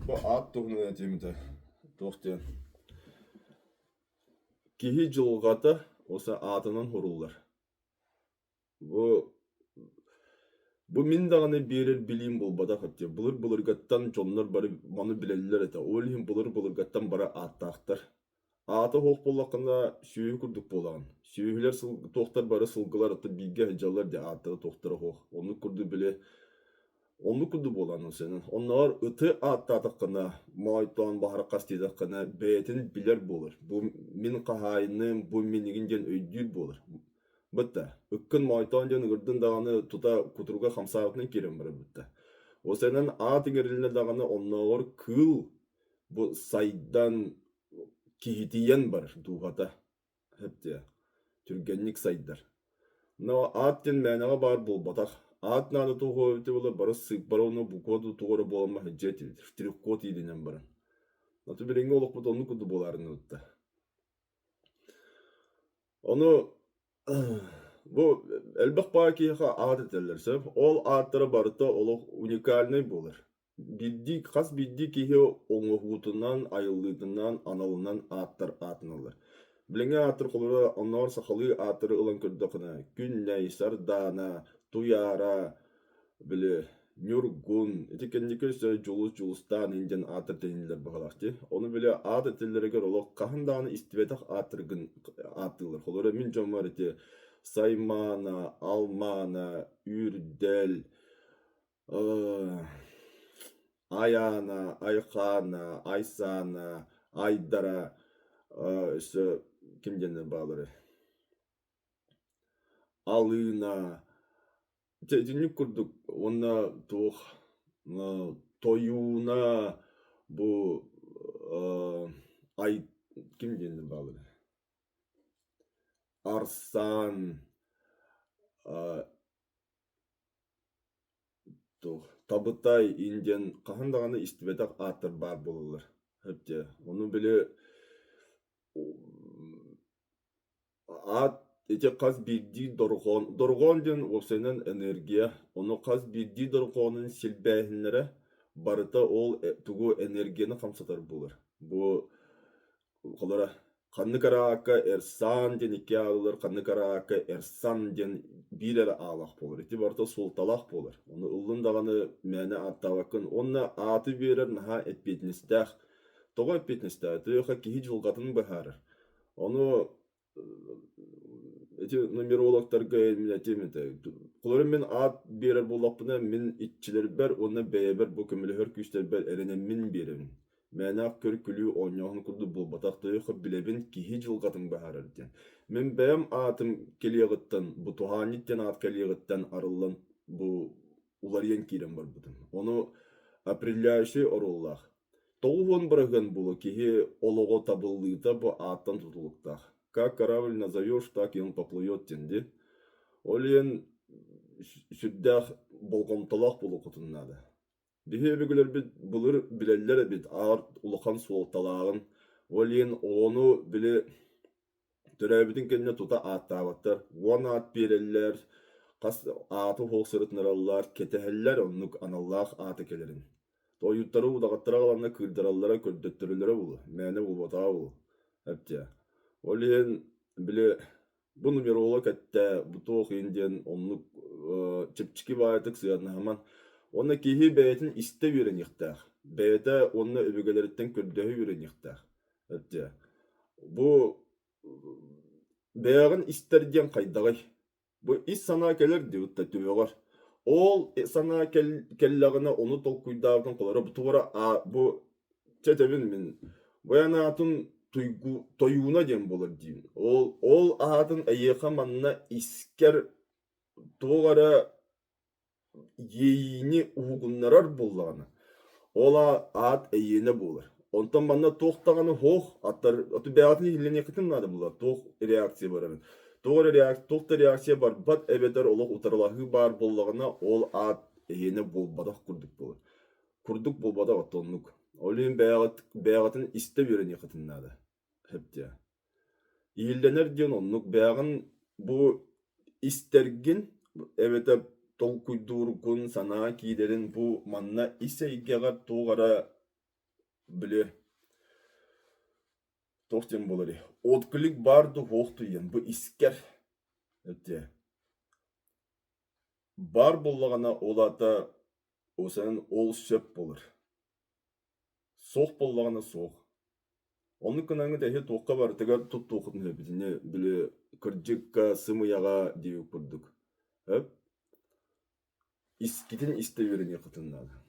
Бу аат туһунан этиэм этэ. Туох диэн Киһи дьылҕата осы аатынан суруллар. Бу бу мин даҕаны биэрэр билиим буолбатах этэ. Былыр-былыргаттан дьоннор бары маны билэллэр этэ. Ол иһин былыр-былыргаттан бары ааттаахтар. Аата суох буоллаххына сүөһү курдук буолаҕын. Сүөһүлэр сыл туохтар бары сылгылар оттон бииргэ сылдьаллар дии ааттара туохтара суох. Оннук курдук били Оннук курдук буолан сенин. Оннооҕор ыты ааттаатаххына, мойтоон баһархас диэтэххинэ, бэйэтин билэр буолар. Бу мин хаһаайыным, бу минигин диэн өйдүүр буолар. Бытта, ыккын мойтоон диэн ыҥырдын даҕаны тута кутуруга хамсаабытынан киирэн барар бытта. Осенэн аат иҥэрилиннэ даҕаны оннооҕор кыыл бу сайдан киһитийэн барар дууһата. Сөп диэ, түргэнник сайдар. Но аат диэн мээнэҕэ баар буолбатах. Аат наада туох эбитэ буоллар бары сыыппара уонна буква туох эрэ буолан сылдьыа этибит. Штрих-код иилинэн баран. Аты билиҥҥи олохпут оннук курдук буолаарыны ытта. Ону бу элбэх баай киһиэхэ аат этэллэр сөп. Ол ааттара барыта олох уникальнай буолар. Биирдии, хас биирдии киһи оҥоһуутунан, айыллыытынан, аналынан ааттар аатыналлар. Билиҥҥи ааттар холобура оннооҕор сахалыы ааттары ылан көрдөххүнэ, Күннэй, Сардаана, Туйаара, били Ньургун, ити кэнники өссө Дьулус, Дьулустаан иһин диэн ааттар тэниллэр быһыылаах дии. Ону били аат этиллэригэр олох хаһан даҕаны истибэтэх ааттаргын ааттыыллар. Холобура мин дьоммор ити Саймаана, Алмаана, Үрдэл, Айаана, Айхаана, Айсаана, Айдара өссө ким диэннэр баалларый? Алыына дьэ итинник курдук уонна туох Тойууна бу Ай ким диэннэр баалларый? Арсан Туох Табытай иин диэн хаһан даҕаны истибэтэх ааттар баар буолаллар. Сөп дии. Ону били аат ити хас биирдии дорҕоон дорҕоон диэн уопсайынан энергия, ону хас биирдии дорҕоонун силбээһиннэрэ барыта ол тугу энергияны хамсатар буолар. Бу Холоро ханнык эрэ аакка Эрсан диэн икки аалылар, ханнык эрэ аакка Эрсан диэн биир эрэ аалаах буолар. Ити барыта суолталаах буолар. Ону ыллын даҕаны мээнэ ааттаабаккын. Уонна ааты биэрэр наһаа эппиэтинэстээх. Тоҕо эппиэтинэстээх? Тыаха киһи дьылҕатын быһаарар. Ону Ити нумерологтарга мин этиэм этэ, холобура мин аат биэрэр буоллахпына, мин иччилэрбэр уонна бэйэбэр бу көмөлөһөр күүстэрбэр эрэнэммин биэрэбин. Мээнээх көр-күлүү оонньооһун курдук буолбатах, тойохо билэбин киһи дьылҕатын быһаарар диэн. Мин бэйэм аатым кэлиэҕиттэн, бу туһаанньыт диэн аат кэлиэҕиттэн арыллан бу уларыйан киирэн барбытым. Ону определяющий оруоллаах. 90% буолуо киһи олоҕо табыллыыта бу ааттан тутулуктаах. Как корабль назовешь, так и он поплывет диэн дии. Ол иһин сүрдээх болҕомтолоох буолуоххутун наада. Биһи өбүгэлэрбит былыр билэллэр эбит аат улахан суолталааҕын. Ол иһин оҕону били Төрөөбүтүн кэннэ тута ааттаабаттар, уон аат биэрэллэр, хас ааты суох сырытыннараллар, кэтэһэллэр оннук аналлаах аата кэлэрин. Ойууттары удаҕаттара аҕаланна кыырдараллара, көрдөттөрөллөрө буолуо, мээнэ буолбатаҕа буолуо. Эптиэ. Ол иһин били бу нумеролог эттэ, бу туох иһин диэн оннук чэпчэки баайытык сыһыаннаһыман. Уонна киһи бэйэтин истэ үөрэниэхтээх. Бэйэтэ уонна өбүгэлэриттэн көрдөһө үөрэниэхтээх. Эптиэ. Бу бэйэҕин истэр диэн хайдаҕый? Бу ис санаа кэлэр диэбит да төбөҕөр. Ол санаа кэллэҕинэ ону толкуйдаабытын холоро бу туора бу чэ этэбин мин бу эн аатын туйгу тойууна диэн буолар диибин. Ол ол аатын эйиэхэ манна искэр туох эрэ иэйиини уһугуннарар буоллаҕына, ол аат эйиэнэ буолар. Онтон манна туох даҕаны суох, аттар бэйэҕитин иһиллэниэххитин наада буолар, туох реакция барарын. Туох эрэ реакция, туох да реакция барбат эбэтэр олох утарылаһыы баар буоллаҕына, ол аат эйиэнэ буолбатах курдук буолар. Курдук буолбатах оттон оннук. Ол иһин бэйэҕит бэйэҕитин истэ үөрэниэххитин наада. Сөп диэ. Иһиллэнэр диэн оннук бэйэҕин бу истэргин эбэтэр толкуйдуургун, санаа киирэрин бу манна ис эйгэҕэр туох эрэ. Били туох диэн буоларый? Отклик баар дуу, суох дуу диэн бу искэр этиэ. Баар буоллаҕына ол аата осанан ол сөп буолар. Суох буоллаҕына суох. Оннук гынаҥҥыт эһи туохха барытыгар туттуоххутун сөп итини били кырдьыкка, сымыйаҕа диэбит курдук. Сөп? Искитин истэ үөрэниэххитин наада.